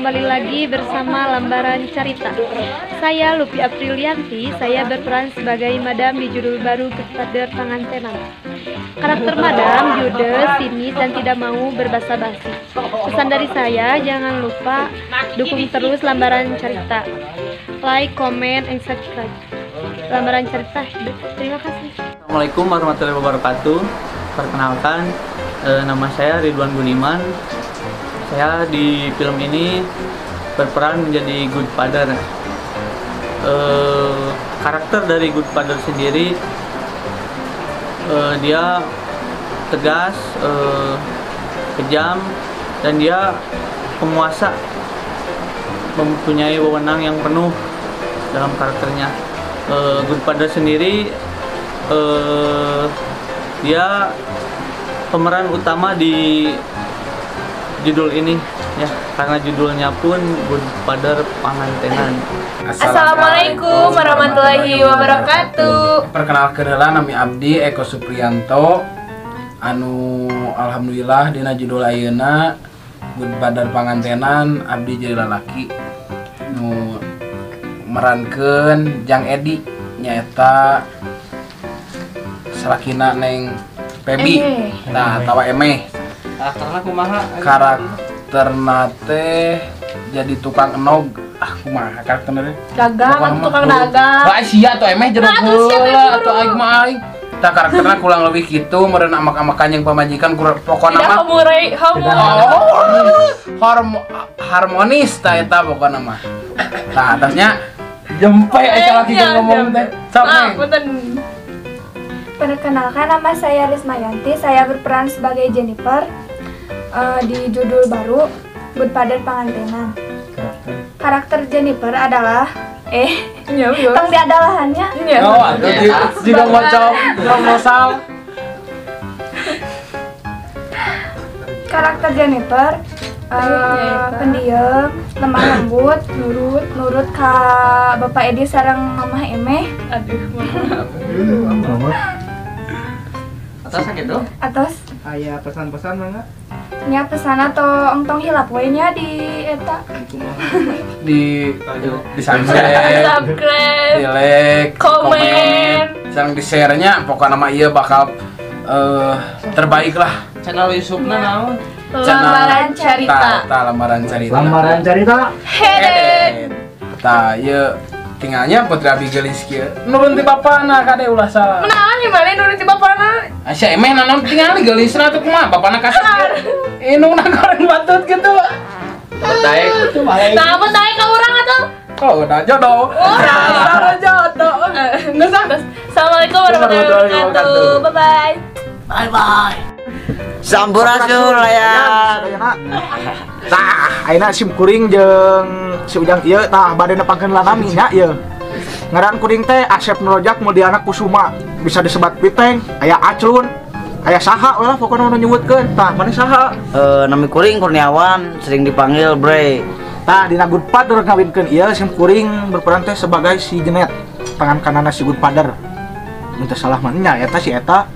Kembali lagi bersama Lambaran Carita. Saya Lupi Aprilianti, saya berperan sebagai Madam di judul baru Godfather Pangantenan. Karakter Madam judes, sinis, dan tidak mau berbasa-basi. Pesan dari saya, jangan lupa dukung terus Lambaran Carita. Like, comment, and subscribe. Lambaran Carita, terima kasih. Assalamualaikum warahmatullahi wabarakatuh. Perkenalkan, nama saya Ridwan Buniman. Saya di film ini berperan menjadi Godfather. Karakter dari Godfather sendiri, dia tegas, kejam, dan dia penguasa, mempunyai wewenang yang penuh dalam karakternya. Godfather sendiri, dia pemeran utama di judul ini ya, karena judulnya pun Godfather Pangantenan. Assalamualaikum warahmatullahi wabarakatuh. Perkenalkan heula, nami abdi Eko Supriyanto, anu alhamdulillah dina judul ayeuna Godfather Pangantenan abdi jadi lalaki nu merankeun Jang Edi, nyaeta salakina Neng Pebi. Nah, atawa Emeh. Karakterna kumaha? Karakterna teh jadi tukang enog. Ah, kumaha karakterna teh? Dagang, tukang dagang. Wah, sia atuh Emeh jeruk heula atuh aing mah aing. Tah, karakterna kurang lebih kitu, meureun amak-amakan jeung pamajikan, pokona mah harmonis tah eta pokona mah. Tah, atasnya jempe eta lagi ngomong teh. Sok, Neng. Perkenalkan, nama saya Rismayanti. Saya berperan sebagai Jennifer di judul baru Godfather Pangantenan. Karakter Jennifer adalah tong diadalahannya. Oh, jika ngocok proposal. Karakter Jennifer pendiam, lemah lembut, nurut ka Bapak Edi sareng Mamah Emeh. Aduh, mama. Atas gitu. Atas. Aya pesan-pesan mangga? Nya pesan atau engtong hilap we nya di eta. Di subscribe, di like, komen, sareng di share-nya, pokokna mah ieu bakal terbaik lah. Channel YouTube-na naon? Lambaran Carita. Tah, Lambaran Carita. Lambaran Carita. Hedet. Tah, ieu tinggalnya Putri Abi geulis kieu. Nurun ti bapana kade ulah salah. Menawan gimana nurun ti bapana? Asya emeh naon tingali geulisna atuh kumaha bapana kasih. Indungna goreng batut gitu. Betaek. Nah, betaek ka urang atuh. Oh, udah jodoh. Udah jodoh. Geus ah. Assalamualaikum warahmatullahi wabarakatuh. Bye bye. Bye bye. Sampurasun layar. Tah, ayeuna sim kuring jeung si Ujang ieu tah bade nepangkeun lanami nya ieu. Ngaran kuring teh Asep Nurojak Muldiana Kusuma, bisa disebat Piteng, aya Aclun, aya saha we lah pokona nu nyebutkeun. Tah, maneh saha? Nami kuring Kurniawan, sering dipanggil Bre. Tah, dina Godfather ngawinkeun ieu sim kuring berperan teh sebagai si Jenet, tangan kananna si Godfather. Mun teu salah mah nya eta si eta.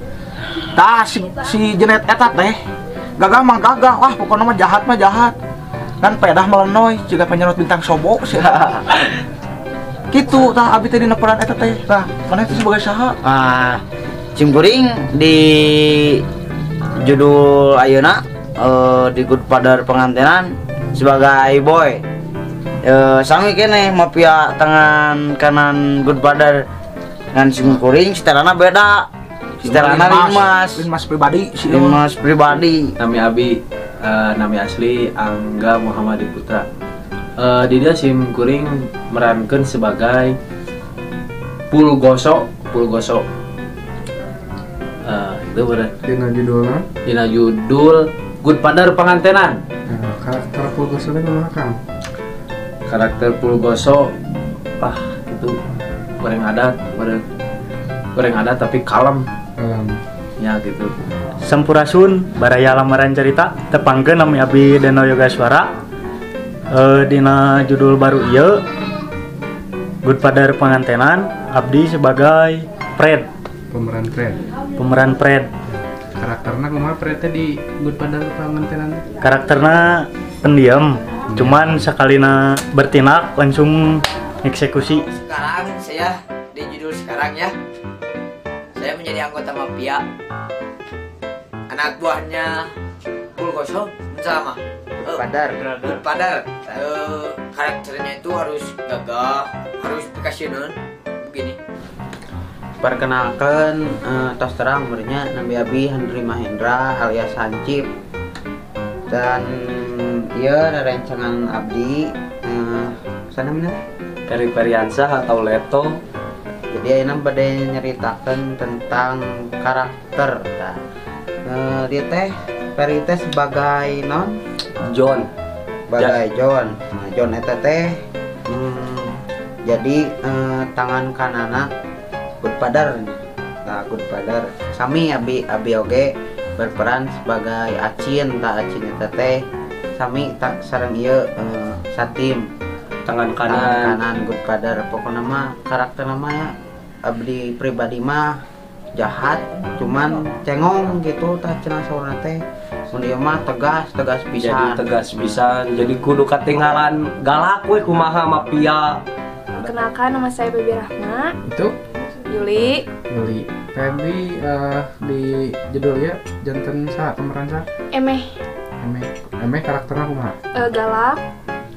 Tah, si Jenet eta teh gagah mah gagah, wah pokoknya mah jahat kan pedah melenoy jiga penyerot bintang sobo sih. Gitu tah abi teh dina peran eta teh. Tah, maneh teh sebagai saha? Ah, sim kuring di judul ayeuna di Godfather Pangantenan sebagai boy. Sami keneh mafia tangan kanan Godfather dan sim kuring setelana beda. Setelana Linmas pribadi, si Linmas pribadi. Nami abi, nami asli Angga Muhammad Putra. Di dia sim kuring merankeun sebagai Pulgoso, Pulgoso. Itu bener. Dina judulna? Dina judul Godfather Pangantenan. Nah, karakter Pulgoso teh kumaha, Kang? Karakter Pulgoso, ah itu goreng adat, goreng adat tapi kalem. Ya gitu. Sampurasun baraya Lambaran Carita, tepangkeun nami abdi Deno Yogaswara. Dina judul baru ieu Godfather Pangantenan, abdi sebagai Fred. Pemeran Fred. Pemeran Fred. Karakterna kumaha Fred teh di Godfather Pangantenan? Karakterna pendiam, Cuman sakalina bertindak langsung eksekusi. Sekarang saya di judul sekarang ya, saya menjadi anggota mafia, anak buahnya Pulgoso sama Padar. Padar. Karakternya itu harus gagah, harus dikasihan begini. Perkenalkan, tos terang umurnya Nabi Abi Henry Mahendra alias Hancip. Dan iya rencangan abdi sana mana? Peri Periansyah atau Leto. Jadi ayeuna bade nyeritakeun tentang karakter. Nah, dia teh Peri teh sebagai non John. Sebagai John. Nah, John eta teh jadi tangan kanana Godfather. Nah, Godfather sami abi oge berperan sebagai Acin. Tak Acin eta teh sami tak sareng ieu satim tangan kanan Godfather. Pokokna mah karakter mah ya abdi pribadi mah jahat cuman cengong gitu tah cenah saurna teh. Mun ieu mah tegas pisan. Jadi tegas pisan, jadi kudu katinggalan galak we kumaha mafia. Perkenalkan, nama saya Baby Rahma. Itu Yuli. Yuli. Feby di judulnya janten sa pemeran sa? Emeh. Emeh karakternya kumaha? Galak,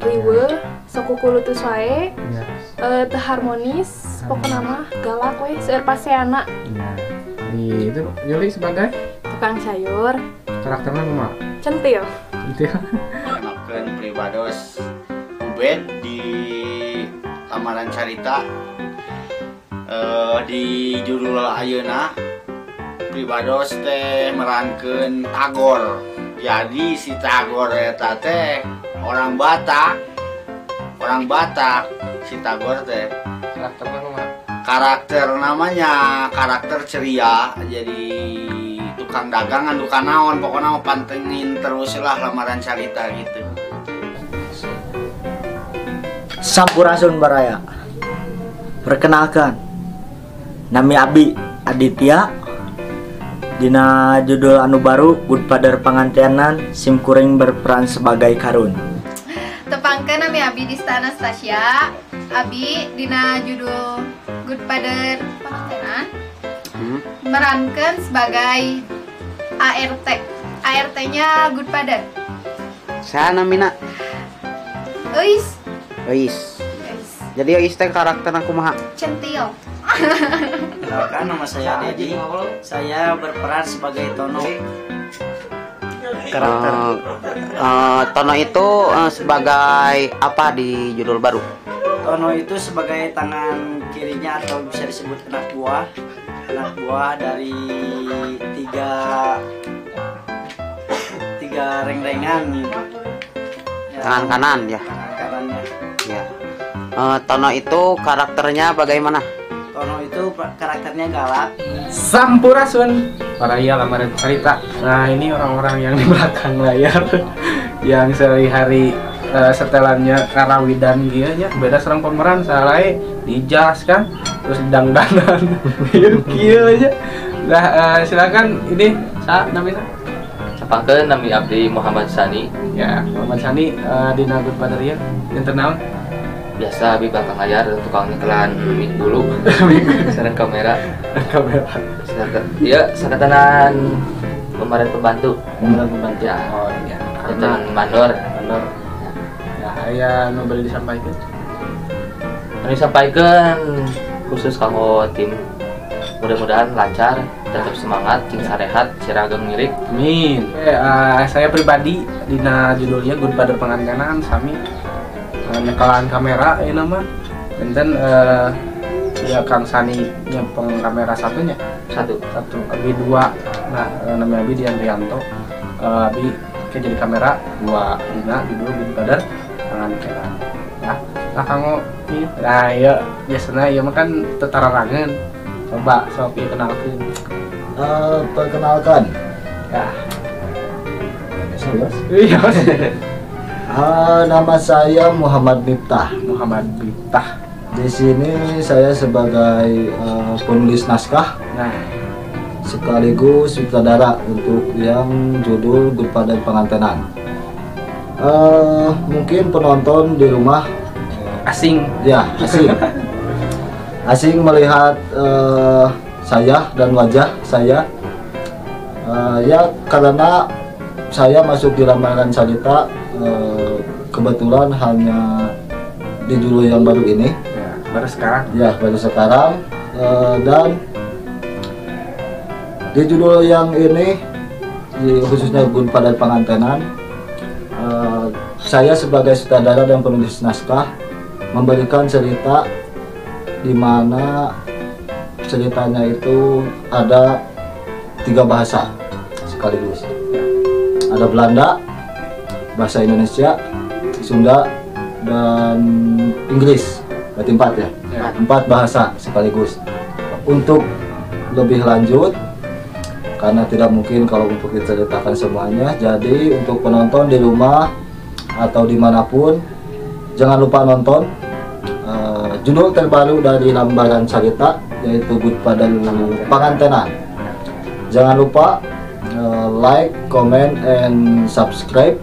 riweuh, sok kukulutus wae. Yes. Teu harmonis, pokona mah galak we, seueur paseana. Ya. Di itu Yuli sebagai tukang sayur. Karakternya kumaha? Centil. Centil. Kenalkeun pribados Ubed di lamaran carita. Di judul ayeuna pribados teh merankeun Tagor. Jadi si Tagor eta teh orang Batak. Orang Batak si Tagor teh. Karakterna kumaha? Karakter namanya karakter ceria, jadi tukang dagangan, tukang naon, pokoknya pantengin terus lah lamaran carita gitu. Sampurasun baraya. Perkenalkan, nami Abi Aditya. Dina judul anu baru Godfather Pangantenan, sim kuring berperan sebagai Karun. Tepangkeun nami Abi Dista Anastasia. Abi dina judul Godfather Pangantenan merankeun sebagai ART. ART-nya Godfather. Saha namina? Euis. Euis. Jadi Euis teh karakterna kumaha? Centil. Perkenalkan, nama saya Dedi. Saya berperan sebagai Tono. Karakter Tono itu sebagai apa di judul baru? Tono itu sebagai tangan kirinya atau bisa disebut anak buah. Anak buah dari tiga reng-rengan. Ya, tangan kanan ya. Tangan kanannya. Ya. Tono itu karakternya bagaimana? Tono itu karakternya galak. Sampurasun. Baraya lamaran carita. Nah, ini orang-orang yang di belakang layar yang sehari-hari setelannya karawidan gitu ya. Beda serang pemeran salah dijas kan, terus dangdanan. Kieu aja. Nah, silakan ini sa namanya. Sapangkeun nami abdi Muhammad Sani. Ya, Muhammad Sani dina Godfather ieu janten naon? Biasa abi belakang layar tukang nyekelan mic dulu sareng kamera. Iya, sakatanan pemeran pembantu. Pemeran pembantu. Ya. Oh iya. Janten mandor. Mandor. Ya, aya nu bade disampaikan. Anu disampaikan khusus kanggo tim. Mudah-mudahan lancar, tetap semangat, cing sarehat, cirageng milik. Amin. Saya pribadi dina judulnya Godfather Pangantenan sami nyekelan kamera ya nama. Enten ya Kang Sani nyepeng kamera satunya. Satu, Abi dua. Nah, namanya Abi Dian Rianto. Abi kayak jadi kamera dua dina judul Godfather Pangantenan. Nah, nah kanggo nah iya biasanya ieu mah kan tetararangan. Coba sok ieu kenalkeun. Perkenalkan. Ya. Iya. Nama saya Muhammad Miftah. Muhammad Miftah. Di sini saya sebagai penulis naskah. Nah, sekaligus sutradara untuk yang judul Godfather Pangantenan. Mungkin penonton di rumah asing ya, asing. Asing melihat saya dan wajah saya. Ya karena saya masuk di Lambaran Carita kebetulan hanya di judul yang baru ini. Ya, baru sekarang. Ya, baru sekarang. Dan di judul yang ini, khususnya Godfather Pangantenan, saya sebagai sutradara dan penulis naskah memberikan cerita di mana ceritanya itu ada 3 bahasa sekaligus. Ada Belanda, bahasa Indonesia, Sunda, dan Inggris. Berarti 4 ya? 4 bahasa sekaligus. Untuk lebih lanjut, karena tidak mungkin kalau untuk diceritakan semuanya, jadi untuk penonton di rumah atau dimanapun, jangan lupa nonton judul terbaru dari Lambaran Carita, yaitu Godfather Pangantenan. Jangan lupa like, comment, and subscribe.